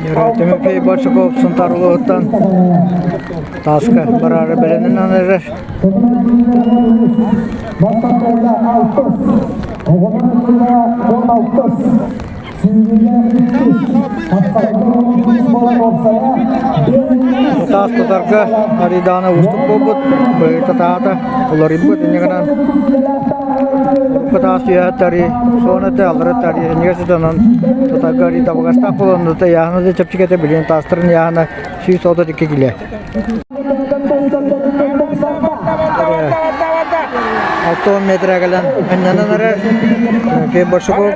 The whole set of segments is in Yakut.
Тимофей Барсуков Сунтаар улууһуттан тааска бараары бэлэмнэнэн эрэр. Таас тутарга арыйдаҕына уустук буолбут, быһыыта таата уларыйбыт, инньэ гынан урукку таас үөһэ тарыы, суон этэ, аллара тарыы, иннигэр сытан тутарга арыы табыгастаах буолан ыйааһына да чэпчэки этэ, билигин таастарын ыйааһына 132 килэ. 60 метр кэлэн анньанан эрэр. Тимофей Барсуков.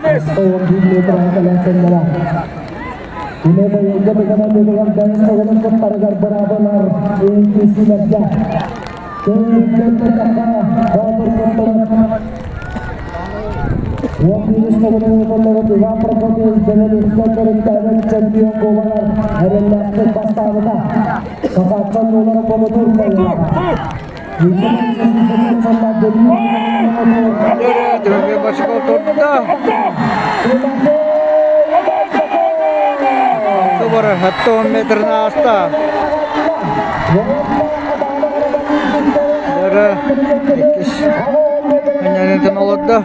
Тимофей Барсуков турда. Субары 60 метрін ааста. Дөрө иккис анньанытын олордо.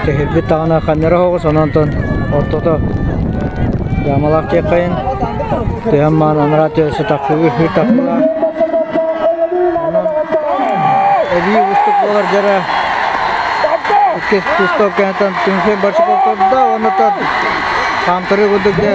Тэһирбит даҕаны ханнара оҕус, онон ортото ямалаах диэххэйин түһэн маан анараа түөсү тахсыы тахсылаах. Онон эбии уустук буолар дьара иккис тустуук кэнниттэн Тимофей Барсуков турда, оннуттан хаамтарыы курдук дьэ.